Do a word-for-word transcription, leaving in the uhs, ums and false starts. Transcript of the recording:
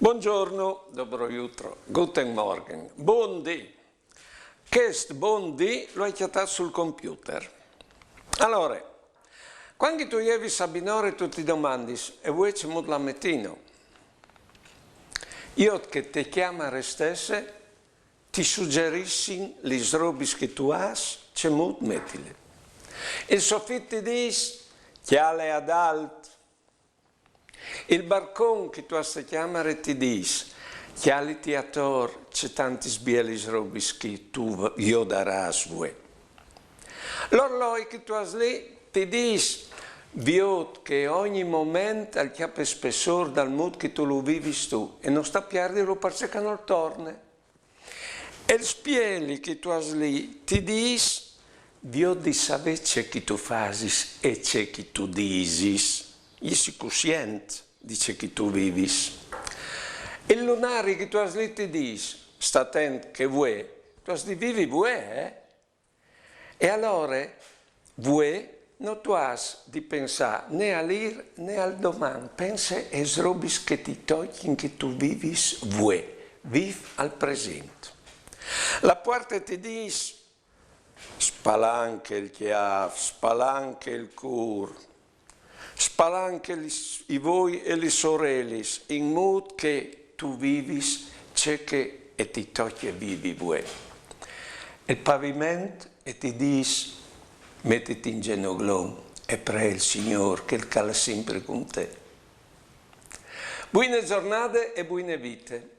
Buongiorno, dobro jutro, guten Morgen, bundì. Chest bundì lu ai cjatât sul computer. Alore, cuant che tu jevis a binore tu ti domandis: "E vuê cemût la metìno?" Jo che te cjamare stesse ti sugjerissin lis robis che tu âs, cemût metile. Il sofit ti dîs: "Cjale adalt." Il barcon che tu âs te cjamare ti dîs: "Cjaliti ator ce tantis bielis robis che tu v-, jodarâs vuê." L'orloi che tu âs li ti dîs: "Viôt che ogni moment al cjape spessôr dal mût che tu lu vivis tu e no sta pierdilu parcè che nol torne." E il spieli che tu âs li ti dîs: "Viôt di savê ce che tu fasis e ce che tu disis. Jessi cussient di ce che tu vivis." Il lunari che tu âs li ti dîs: "Sta atent che vuê tu âs di vivi vuê, eh?" E alore, vuê no tu âs di pensâ ni al îr ni al doman, pense aes robis che ti tocjin che tu vivis vuê, vîf al presint. La puarte ti dîs: "Spalanche il cjâf, spalanche il cûr." Spalanche lis, i voi e lis orelis, in mût che tu vivis ce che e ti tocje vivi vuê. Il paviment e ti dîs: "Metiti in zenoglon e pree il Signôr, che al è simpri cun te." Buine zornade e buine vite.